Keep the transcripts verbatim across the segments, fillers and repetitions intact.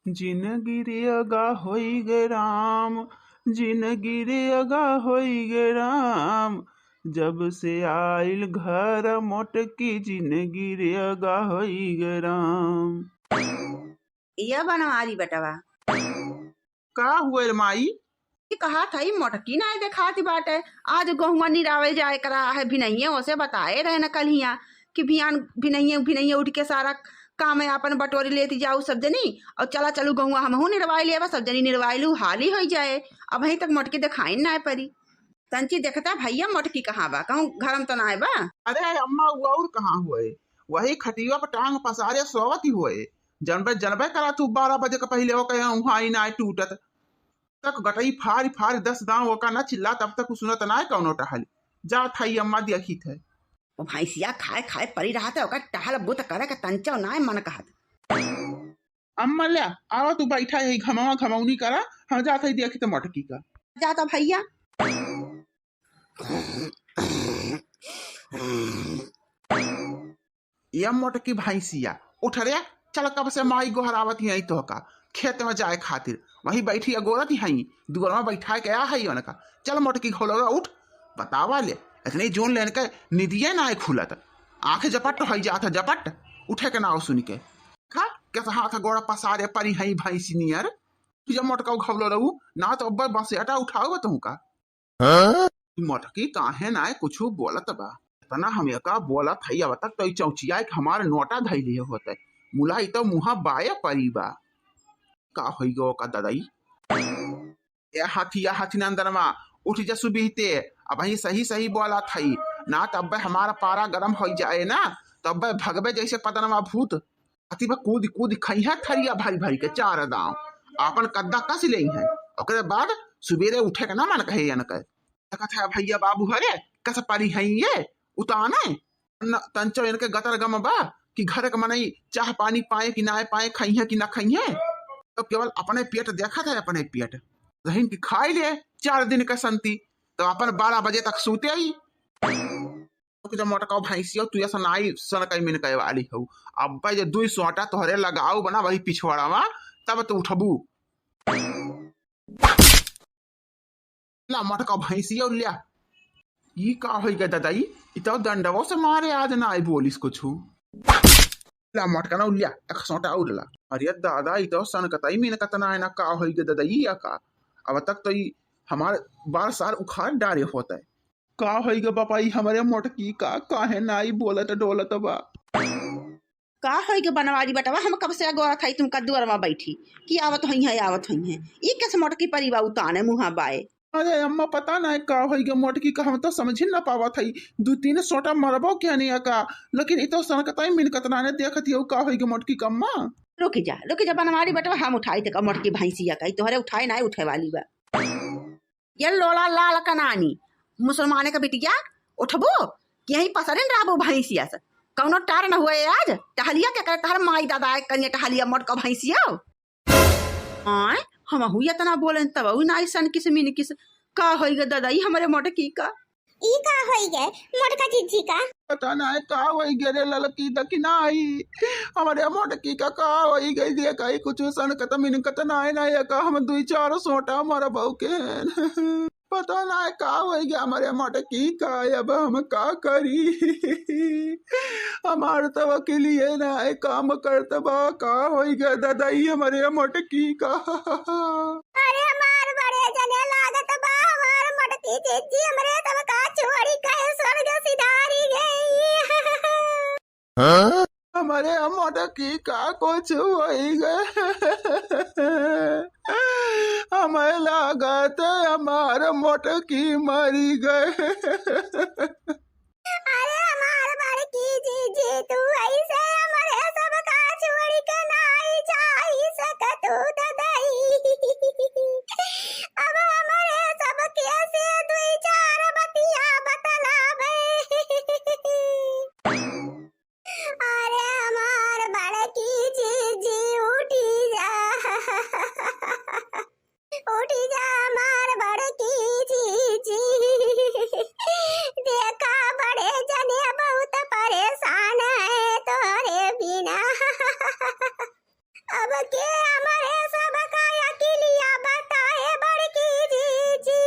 जिनगी रे अगा होई गे राम, जिनगी रे अगा होई गे राम, जब से आइल घर मोटकी, जिनगी रे अगा होई गे राम। या बनवारी बेटवा। का हुए रे माई? ई कहा था, ई मोटकी नाय देखात बाटे। आज गहुआ निरावे जाए करा है, भिनइये ओसे बताए रहे न कल्हिया कि बिहान भिनइये, भिनइये उठ के सारा काम आपन बटोरी लेती जाऊ सब जनी, और चला चलू गहुआ हमहू निरवाई लेबा, सब जनी निरवाई लू, हाली होई जाए। अबहीं तक मोटकी देखाइन नाय परी। तंची देखता भैया मोटकी कहाँ बा, कहूँ घर में तो नाय बा। अरे अम्मा, उ और कहाँ हुए, वही खटिया पर टांग पसारे सोवत ही हुए। जनबे, जनबे करा तू, बारह बजे के पहिले ओके उहाँ ही नाय टूटत। तक गटई फारी फारी दस दांव ओका न चिल्ला, तब तक उ सुनत नाय कौनो टहल। जात हई अम्मा, देखित है। ओ भैंसिया खाए खाए परी रहत है, ओकर टहल बुत करे के तंचो नाय मन कहत। अम्मा ले, आवा तू बैठा है, घमावा घमौनी करा, हम जात हई देखित मोटकी का। जाता भैया। ये मोटकी भैंसिया, उठ रे, चल, कब से माई गोहरावत ही तोहका खेत में जाए खातिर, वहीं बैठी अगोरत ही, दुआर में बैठा के आ है उनका। चल मोटकी घोलरा उठ, बतावा ले, इतनी जून लेन के निदिये ना खुलत, आंखें जपट हो जात है, जपट, उठे के नाव सुन के। खा, कैसे हाथ गोड़ पसारे परी है भैंसी नियर। जब मोटका घोलरा, ना तो अब बसेटा उठाओ तुमका। हाँ? मोटकी काहे नाय कुछु बोलत बा? इतना हम एका बोलत हई, अब तक तो ई चौचिया के हमार नोटा धइले होते। मुला ई तो मुहा बाये परी बा। का होई गो का ददई? ए हाथिया, हाथी नंदनवा, उठ जा सुबीते, अबहीं सही सही बोलत हई, ना तब्बे हमार पारा गरम होई जाए ना, तब्बे भगबे जैसे पतनवा भूत। अति बा कूद कूद खइहे थरिया भरी भरी के चार दांव, आपन कद्दा कस लेइहे, ओकरे बाद सुबेरे उठे के ना मन कहे इनके। देखत है भैया बाबू हरे, कस परी है ये उताने। न, तंचो इनके गतर गम बा कि घर के मनई चाह पानी पाए कि ना पाए, खइहे कि ना खइहे, तो केवल अपने पेट देखत है, अपने पेट। रहीन कि खाई ले चार दिन का संती, तो अपन बारह बजे तक सूते ही। तो जब मोटका भैंसिया, तू ऐसा नाई सन कई मिन कहे वाली हो। अब भाई, जब दुई सोटा तोहरे लगाऊ बना वही पिछवाड़ा मा, तब तो उठबू। ला मोटका भैंसिया, ल्या। ई का होई गए दादा, ई, ई तो डंडवो से मारे आज ना आई बोलिस कुछु। ला मोटका ना, ल्या, एक सोटा और ला। अरे दादा, ई तो सन कतई मिन कतना है ना, का होई गए दादा, ई या का? अब तक तो ई हमार बार सार उखाड़ डारे होता है। का होई गे बापा, ई हमरे मोटकी का काहे नाई बोलत डोलत बा? का होई गे बनवारी बेटवा, हम कब से अगोरत हई तुमका दुअरवा बैठी कि आवत होइहें, आवत होइहें। ई कैसे मोटकी परी बा उताने मुहा बाए? अरे अम्मा, पता नाई का होई गे मोटकी का, हम तो समझी ना पावत हई। दू तीन सोटा मरबो के नहीं का, लेकिन ई तो सनकतई मिनकत ना ने देखत हियो का होई गे मोटकी का अम्मा। रुक जा, रुक जा बनवारी बेटवा, हम उठाई ते का मोटकी भैंसिया का, ई तोहरे उठाए नाई उठे वाली बा। ये लोला लाल कनानी, मुसलमाने का बिटिया, उठबो कि यहीं पसरिन रहबो भैंसिया से? कौनो टार न हुए आज, टहलिया के करे तहर माई दादा एक कनिया टहलिया मोटका भैंसिया। आय, हमहू इतना बोलेन तब उ नाई सनकिस मिनकिस। का होई गे दादा, ई हमरे मोटकी का? ई का होई गे मोटका जीजी का? पता नाई का होई गे रे ललकी दखिनाई, हमरे मोटकी का का होई गे? देखा ई कुछ सनकत मिनकत नाई, नाई का हम दुई चार सोटा मरबो के। पता नाई का होई गे हमरे मोटकी का, अब हम का करी? हमार तो वकीलिए नाई काम करत बा, का होई गे दादा ई हमरे मोटकी का? अरे हमार बड़े जने लागत बा, हमार मोटकी जीजी हमरे सब का छोड़ी कहे स्वर्ग सिधारी गई। हाँ? हमरे मोटकी का कुछ होई गे? हमें लागत हमार मोटकी मरी गई। अरे हमार बड़की जीजी, तू ऐसे हमरे सब का छोड़ी के नाई जाई सकतू ददई। अब हमरे सब के से दुई चार बतिया बतलावे। अरे हमार बड़की जीजी उठी जा, उठी जा हमार बड़की जीजी। देखा बड़े जने बहुत परेशान है तोरे बिना। अब के हमरे सबका अकिलिया बताए बड़की जीजी।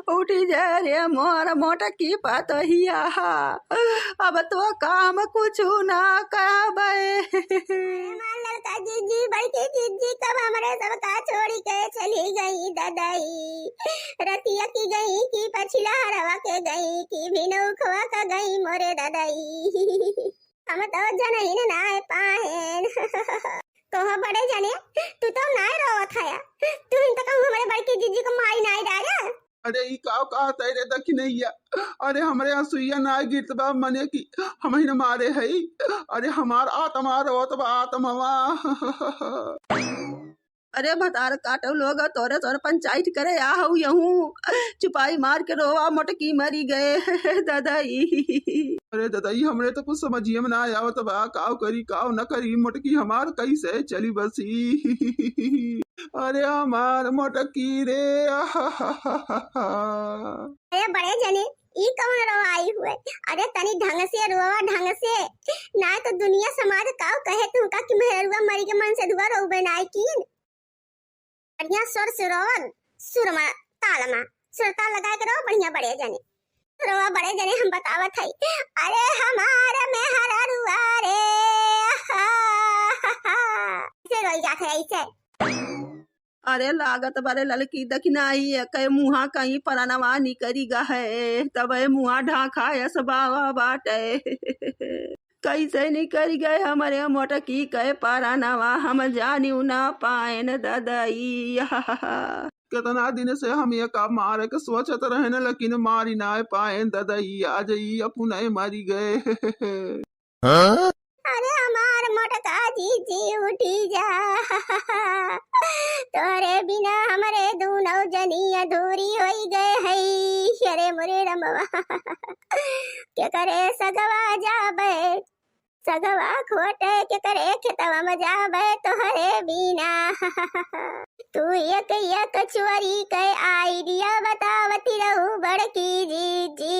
उठी जा रे मोर मोटकी पतोहिया, अब तो काम कुछु ना करबे। अरे हमार ललका जीजी, बड़की जीजी कब हमरे सबका छोड़ी के चली गई ददई। रतिया की गई कि पछिला हरवा के गई कि भिनौखवा का गई मोरे ददई। हम तो जनहिन नाय पाएन। कहो बड़े जने, तू तो नाय रोवत हया। तू इन तक हमरे बड़की जीजी को मारी नाय डारा। अरे ई का कहत है रे दखिनैया? अरे हमरे हंसुइया नाय गिरत बा, मने कि हमहिन मारे हई। अरे हमार आत्मा रोवत बा, आत्मवा। अरे भतार काटो लोग, तोरे तोर पंचायत करे आ हऊ यहू। चुपाई मार के रोवा मोटकी मरी गए। ददई। अरे ददई, हमरे तो कुछ समझिए में ना आवत बा, काव करी काव न करी, मोटकी हमार कैसे चली बसी। अरे हमार मोटकी रे। अरे बड़े जने, ई कौन रोवाई हुए? अरे तनी ढंग से रोवा, ढंग से, ना तो दुनिया समाज काव कहे तुमका कि मेहरुआ मरी के मन से दुआ रोवे नाय कीन। बढ़िया सुर सुरोवन, सुर मा, ताल मा, सुर ताल लगाए के रहो, बढ़िया बड़े जने। रहो बड़े जने, हम बतावत हई। अरे हमार मेहररुआ रे, ऐसे रोई जात है, ऐसे। अरे लागत बारे ललकी दखिनाई, एके मुहा कहीं परनवा निकरी गहे, तबे मुहा ढांखा यस बावा बाटे। कैसे निकल गए हमरे मोटकी के परानवा, हम जानिउ ना पाएन ददई। केतना दिन से हम एका मारे के सोचत रहेन, लेकिन मारी ना पाएन ददई। आज ई अपने मरी गए। हाँ? अरे हमार मोटका जीजी उठी जा। तोरे बिना हमरे दूनौ जनी अधूरी होई गए हई। अरे मोरे रमवा। केकरे सगवा जाबे, सगवा खोटे केकरे खेतवा में जाबे तोहरे बिना। तू एक एक चोरी के idea बतावती रहू बड़की जीजी।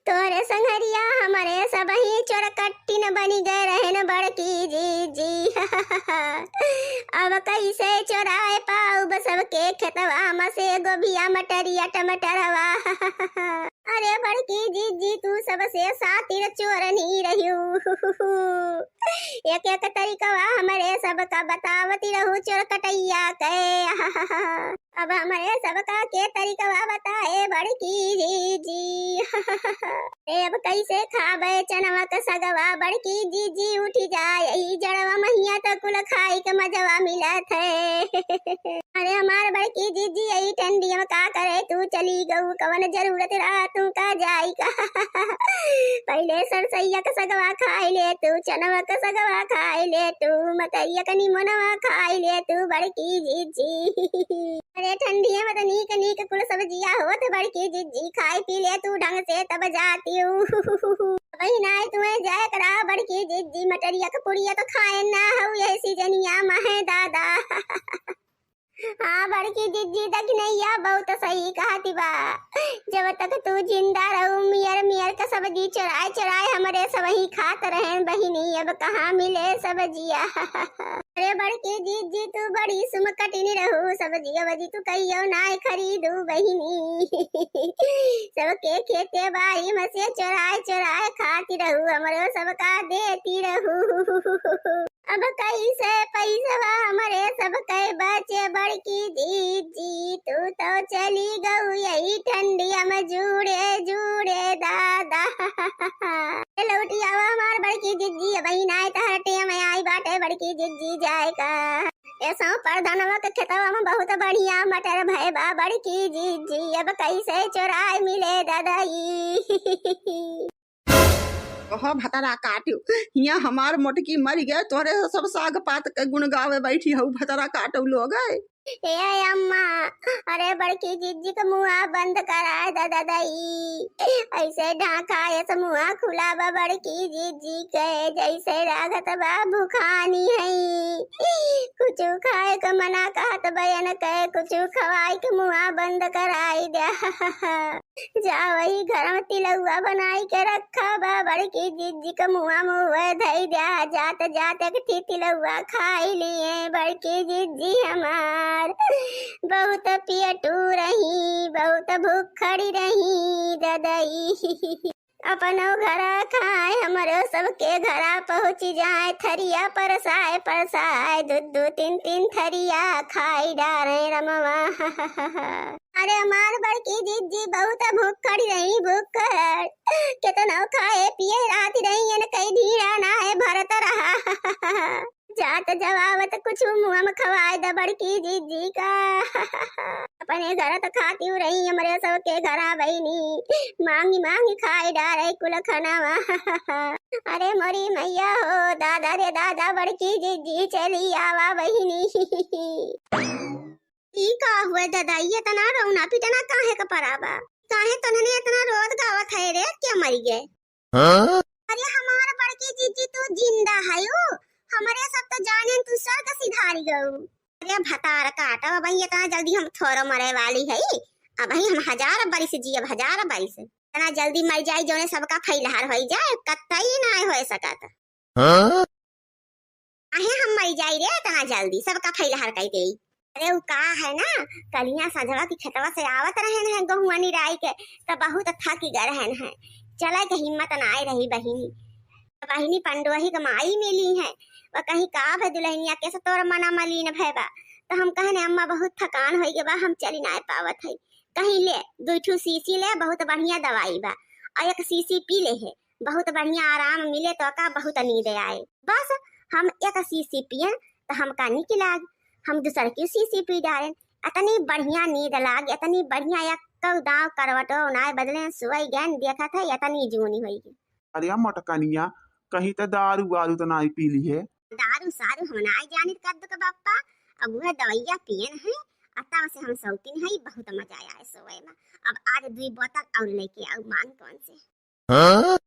तोरे संघरिया हमरे सबही चोरकट्टिन बनी गए रहेन बड़की जीजी। अब कैसे चोराए पाउब सबके खेतवा में से गोभिया, मटरिया, टमाटरवा। अरे बड़की जीजी, तू सबसे सातिर चोरनी रह्यू। एक एक तरीकवा हमरे सबका बतावती रहू चोरकटैया के। अब हमरे सबका के तरीकवा बताए बड़की जीजी। ए, अब कैसे खाबे चनवा के सगवा बड़की जीजी, उठी जा, यही जड़वा महिया त कुल खाई के मजवा मिलत है। अरे हमार बड़की जीजी, यही ठंडी में का करे तू चली गऊ, कवन जरूरत रहा तू का जाई का? पहिले सरसैया के सगवा खाई ले तू, चनवा के सगवा खाई ले तू, मतैया के निमनवा खाई ले तू बड़की जीजी। अरे ठंडिया में तो नीक नीक कुल सब्जिया होत बड़की जिज्जी, खाई पी ले तू ढंग से तब जाती हूँ। वही नाय तुम्हें जाए करा बड़की जिज्जी, मटरिया के पुड़िया तो खाए ना हऊ यही सीजनिया में है दादा। हाँ बड़की जिज्जी, दखिनैया बहुत सही कहती बा। जब तक तू जिंदा रहू, मियर मियर का सब्जी चुराए चुराए हमरे सबही खात रहेन बहिनी, अब कहाँ मिले सब्जिया? अरे बड़की जीजी, तू बड़ी सुमकटिनी रहू, सब्जी वब्जी तू कहियो नाय खरीदू बहिनी। सबके खेते बारी में से चोराए चोराए खाती रहू, हमरो सबका देती रहू। अब कैसे पैसवा हमरे सबके बचे बड़की जीजी, तू तो चली गऊ यही ठंडिया में जूड़े जूड़े दादा। ए लौटी आवा हमार बड़की जिज्जी, अबही नाय तहर टेम आई बाटे बड़की जिज्जी जाए का। ए सौ परधनवा के खेतवा में बहुत बढ़िया मटर भय बा बड़की जिज्जी, अब कैसे चोराए मिले दादा ई। ओहो भतरा काटियो, हियां हमार मोटकी मरी गए, तोहरे सब साग पात के गुण गावे बैठी हऊ भतरा काटो लोग। ए अम्मा, अरे बड़की जिज्जी के मुआ बंद कराए दा दादा ई। ऐसे ढांका ऐसे मुआ खुला बा बड़की जिज्जी के, जैसे लागत बा भुखानी है। कुछ कुछ खाए के मना कहत बयन के, कुछ खवाए के मुआ बंद कराई द्या। जा वही घर में तिलौआ बनाई के रखा बा, बड़की जिज्जी के मुआ मुँह धई द्या। जात जात एक ठी तिलौआ खाई लिए बड़की जिज्जी हमार। बहुत पियटू रही, बहुत भूखड़ी रही ददई। अपनो घरा खाए, हमरो सबके घरा पहुँची जाए। थरिया परसाए परसाए, दू दू तीन तीन थरिया खाई डारे रमवा। अरे हमार बड़की जिज्जी बहुत भूखड़ रही, भूखड़। केतनो खाए पिए रात रही, एन कई ढीड़ा ना है भरत रहा। जात जवावत कुछ मुँह में खवाए द बड़की जिज्जी का। अपने घर त खाती रही, हमरे सबके घरा बहिनी मांगी मांगी खाए डारे कुल खनवा। अरे मोरी मैया हो दादा रे दादा, बड़की जिज्जी चली आवा बहिनी। ई का हुए दादा, ये इतना रोना पिटना काहे का परा बा? काहे तन्हने इतना रोत गावत है रे, के मरी गए? हाँ? अरे हमार बड़की जिज्जी तू जिंदा हयू, हमरे सब तो जानेन तू स्वर्ग सिधारी गऊ। अरे भतार काटो, अबहीं इतना जल्दी हम थोरो मरे वाली हई, अबहीं हम हजार बरिस जियब, हजार बरिस। इतना जल्दी मर जाई जौने सबका फैलहार होई जाए, कतई नाय होए सकत। हाँ? काहे हम मर जाई रे इतना जल्दी, सबका फैलहार कई देई। अरे उ का है ना, कलिया संझवा की खेतवा से आवत रहन है गहुआ निराई के, त बहुत थक गए रहन है, चले के हिम्मत नाय रही बहिनी। त बहिनी पंडोही के माई मिली है, वो कहीं का भे दुल्हनिया कैसे तोर मना मलिन भय बा, त हम कहने अम्मा बहुत थकान होई गए बा, हम चली नाय पावत है। कहीं ले दुई ठू शीशी ले, बहुत बढ़िया दवाई बा, और एक शीशी पी ले है, बहुत बढ़िया आराम मिले तो का बहुत नींद आए। बस हम एक शीशी पियन त हमका निक लाग, हम दूसर की शीशी पी डारेन, इतनी बढ़िया नींद लाग, इतनी बढ़िया, एक दाव करवटो नाय बदले, सोई गैन देखत है इतनी जूनी होई गई। अरे मोटकनिया, कहीं त दारू वारू त नाय पी ली है? दारू सारू हम नाय जानित कद्दू के बप्पा, अब वह दवाइया पियन है, अतः से हम सौतीन है, बहुत मजा आए सोए में। अब आज दुई बोतल और लेके आऊ मांग कौन से। हाँ?